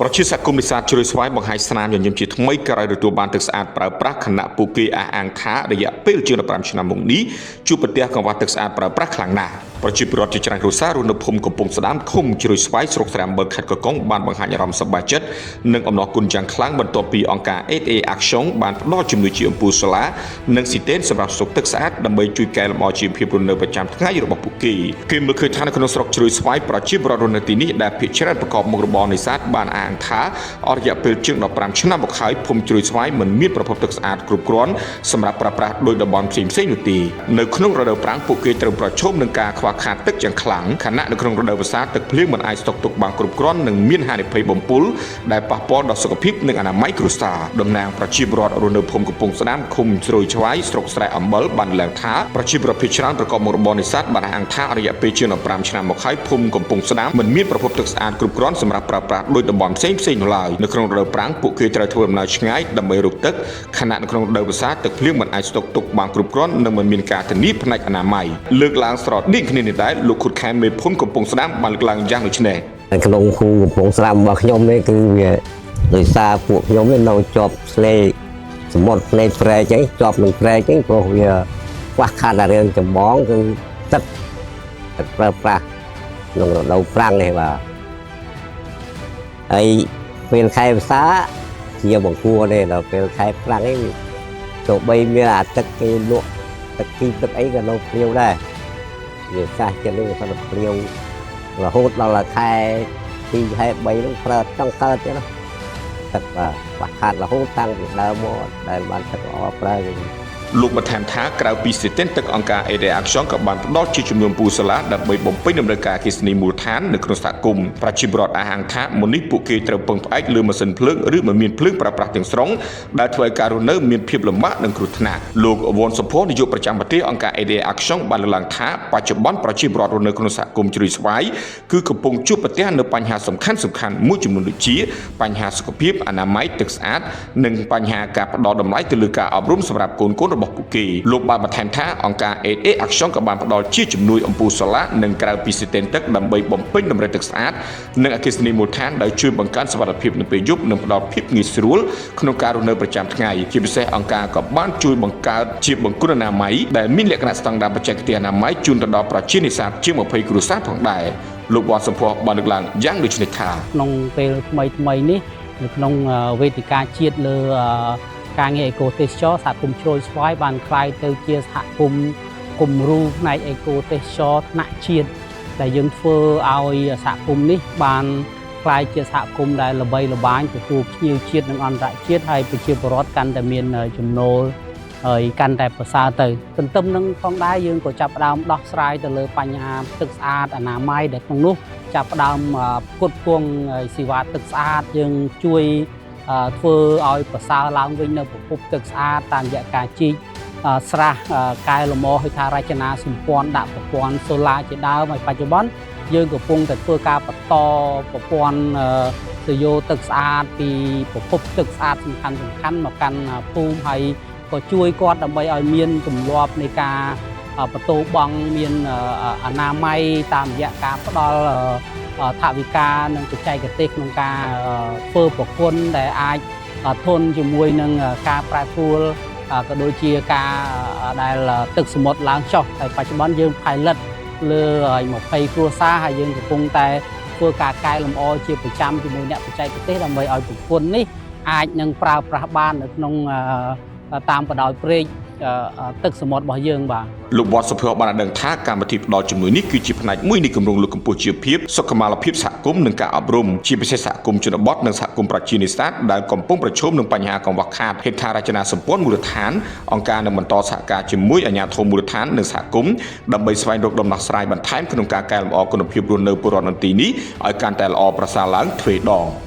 ប្រជាសហគមន៍នេសាទជ្រោយស្វាយបង្ហាញស្នាមញញឹមជាថ្មីក្រោយទទួលបានទឹកស្អាតប្រើប្រាស់ខណៈពួកគេអះអាងថារយៈពេលជាង15ឆ្នាំមកនេះជួបប្រទះកង្វះទឹកស្អាតប្រើប្រាស់ខ្លាំងណាស់ប្រជាពលរដ្ឋជាច្រើនគ្រួសាររស់នៅភូមិកំពង់ស្ដាមឃុំជ្រោយស្វាយស្រុកស្រែអំបិលខេត្តកោះកុងបានបង្ហាញអារម្មណ៍សប្បាយចិត្តនិងអំណរគុណយ៉ាងខ្លាំងបន្ទាប់ពីអង្គការ 8A Action បានផ្ដល់ជំនួយជាអំពូលសូឡានិងស៊ីតេនសម្រាប់ស្តុកទឹកស្អាតដើម្បីជួយកែលម្អជីវភាពរស់នៅប្រចាំថ្ងៃរបស់ពួកគេគេមើលឃើញថានៅក្នុងស្រុកជ្រោយស្វាយប្រជាពលរដ្ឋរស់នៅទីនេះដែលភាគច្រើនប្រកបមុខរបរនេសាទបានអះអាងថាអស់រយៈពេលជាង15ឆ្នាំមកហើយភូមិជ្រោយស្វាយមិនមានប្រភពទឹកស្អាតគ្រប់គ្រាន់សម្រាប់ប្រើប្រាស់ដោយតំបន់ផ្សេងៗនោះទេនៅក្នុងរដូវប្រាំងពួកគេត្រូវប្រឈមនឹងការខ្វះខាតទឹកយ៉ាងខ្លាំងខណៈនៅក្នុងរដូវវស្សាទឹកភ្លៀងមិនអាចស្តុកទុកបានគ្រប់គ្រាន់និងមានហានិភ័យបំពុលដែលប៉ះពាល់ដល់សុខភាពនិងអនាម័យគ្រួសារតំណាងប្រជាពលរដ្ឋរស់នៅភូមិកំពង់ស្ដាមឃុំជ្រោយឆ្វាយស្រុកស្រែអំបិលបានលើកថាប្រជាពលរដ្ឋភាគច្រើនប្រកបមុខរបរនេសាទបានអះអាងថារយៈពេលជាង15ឆ្នាំមកហើយភូមិកំពង់ស្ដាមមិនមានប្រភពទឹកស្អាតគ្រប់គ្រាន់សម្រាប់ប្រើប្រាស់ដោយតំបន់ផ្សេងៗនោះឡើយនៅក្នុងរដូវប្រាំងពួកគេត្រូវធ្វើដំណើរឆ្ងាយដើម្បីរកទឹកខណៈនៅក្នុងរដូវវស្សាទឹកភ្លៀងមិនអាចស្តុកទុកបានគ្រប់គ្រាន់និងមិនមានការធានាផ្នែកអនាម័យលើកឡើងស្រដៀងគ្នានេះដែរលោកខុតខែមមេភូមិកំពង់ស្ដាមបានលើកឡើងយ៉ាងដូចនេះ នៅក្នុងភូមិកំពង់ស្រាំរបស់ខ្ញុំនេះគឺវាដោយសារពួកខ្ញុំនេះនៅជាប់ឆ្លេសមុទ្រឆ្លេព្រែកអីជាប់នឹងព្រែកអីព្រោះវាខ្វះខាតតែរឿងចម្បងគឺទឹកទឹកប្រើប្រាស់ក្នុងរដូវប្រាំងនេះបាទហើយពេលខែវស្សាជាបង្គួរទេដល់ពេលខែប្រាំងនេះទោះបីមានអាទឹកគេលក់ទឹកទីទឹកអីក៏នៅភ្លាវដែរវាសាសចិត្តនេះវាសិតតែភ្លាវ រហូតដល់ខែ2ខែ3ហ្នឹងប្រើចង់កើតទៀតណាទឹកបាទខ្វះខាតរហូតតាំងពីដើមមកដែលបានទឹកល្អប្រើវិញ លោកបន្ថែមថាក្រៅពីស៊ីតេនទឹកអង្គការ ADA Action ក៏បានផ្ដល់ជាចំនួនពូសាឡាដើម្បីបំពេញតម្រូវការអគ្គិសនីមូលដ្ឋាននៅក្នុងសហគមន៍ប្រជាពលរដ្ឋអះអាងថាមុននេះពួកគេត្រូវពឹងផ្អែកលើម៉ាស៊ីនភ្លើងឬមិនមានភ្លើងប្រើប្រាស់ទាំងស្រុងដែលធ្វើឲ្យការរស់នៅមានភាពលំបាកនិងគ្រោះថ្នាក់លោកវ៉ុនសុផនាយកប្រចាំប្រទេសអង្គការ ADA Action បានលើកឡើងថាបច្ចុប្បន្នប្រជាពលរដ្ឋរស់នៅក្នុងសហគមន៍ជ្រោយស្វាយគឺកំពុងជួបប្រទះនៅបញ្ហាសំខាន់ៗមួយចំនួនដូចជាបញ្ហាសុខភាពអនាម័យទឹកស្អាតនិងបញ្ហាការផ្ដល់តម្លៃទៅលើការអប់រំសម្រាប់កូនៗរបស់ពួកគេលោកបានបន្ថែមថាអង្គការ 8A Action ក៏បានផ្ដល់ជាជំនួយអំពូលសូឡានិងក្រៅពីស៊ីតេនទឹកដើម្បីបំពេញតម្រូវទឹកស្អាតនិងអគ្គិសនីមូលដ្ឋានដោយជួយបង្កើនសុវត្ថិភាពនៅពេលយប់និងផ្ដល់ភាពងាយស្រួលក្នុងការរស់នៅប្រចាំថ្ងៃជាពិសេសអង្គការក៏បានជួយបង្កើតជាបង្គន់អនាម័យដែលមានលក្ខណៈស្តង់ដារបច្ចេកទេសអនាម័យជូនទៅដល់ប្រជានេសាទជាង20គ្រួសារផងដែរលោកវ៉ាសុភ័ក្របានលើកឡើងយ៉ាងដូចនេះថា ក្នុងពេលថ្មីថ្មីនេះនៅក្នុងវេទិកាជាតិលើការងារអេកូទេសចរសហគមន៍ជ្រោយស្វាយបានក្លាយទៅជាសហគមន៍គំរូផ្នែកអេកូទេសចរថ្នាក់ជាតិដែលយើងធ្វើឲ្យសហគមន៍នេះបានក្លាយជាសហគមន៍ដែលល្បីល្បាញទទួលភ្ញៀវជាតិនិងអន្តរជាតិហើយប្រជាពលរដ្ឋកាន់តែមានចំណូលហើយកាន់តែប្រសើរទៅទន្ទឹមនឹងផងដែរយើងក៏ចាប់ផ្ដើមដោះស្រាយទៅលើបញ្ហាទឹកស្អាតអនាម័យដែលក្នុងនោះចាប់ផ្ដើមផ្គត់ផ្គង់សេវាទឹកស្អាតយើងជួយធ្វើឲ្យប្រសើរឡើងវិញនៅប្រភពទឹកស្អាតតាមរយៈការជីកស្រះកែលម្អហេដ្ឋារចនាសម្ព័ន្ធដាក់ប្រព័ន្ធសូឡាជាដើមហើយបច្ចុប្បន្នយើងកំពុងតែធ្វើការបន្តប្រព័ន្ធសយោទឹកស្អាតពីប្រភពទឹកស្អាតសំខាន់សំខាន់មកកាន់ភូមិហើយក៏ជួយគាត់ដើម្បីឲ្យមានទម្លាប់នៃការបន្ទោបង់មានអនាម័យតាមរយៈការផ្ដល់ថវិកានិងបច្ចេកទេសក្នុងការធ្វើប្រគុណដែលអាចធន់ជាមួយនឹងការប្រែប្រួលក៏ដូចជាការដែលទឹកសមុទ្រឡើងចុះហើយបច្ចុប្បន្នយើង pilot លើ20គ្រួសារហើយយើងកំពុងតែធ្វើការកែលម្អជាប្រចាំជាមួយអ្នកបច្ចេកទេសដើម្បីឲ្យប្រព័ន្ធនេះអាចនឹងប្រើប្រាស់បាននៅក្នុងតាមបណ្ដោយព្រែកទឹកសមុទ្ររបស់យើងបាទ លោកវត្តសុភ័ក្របានឲ្យដឹងថាកម្មវិធីផ្ដល់ជំនួយនេះគឺជាផ្នែកមួយនៃគម្រោងលើកកម្ពស់ជីវភាពសុខុមាលភាពសហគមន៍និងការអប់រំជាពិសេសសហគមន៍ជនបទនិងសហគមន៍ប្រជានេសាទដែលកំពុងប្រឈមនឹងបញ្ហាកង្វះខាតហេដ្ឋារចនាសម្ព័ន្ធមូលដ្ឋានអង្គការនឹងបន្តសហការជាមួយអាជ្ញាធរមូលដ្ឋាននិងសហគមន៍ដើម្បីស្វែងរកដំណោះស្រាយបន្ថែមក្នុងការកែលម្អគុណភាពរស់នៅពលរដ្ឋនៅទីនេះឲ្យកាន់តែល្អប្រសើរឡើងទ្វេដង។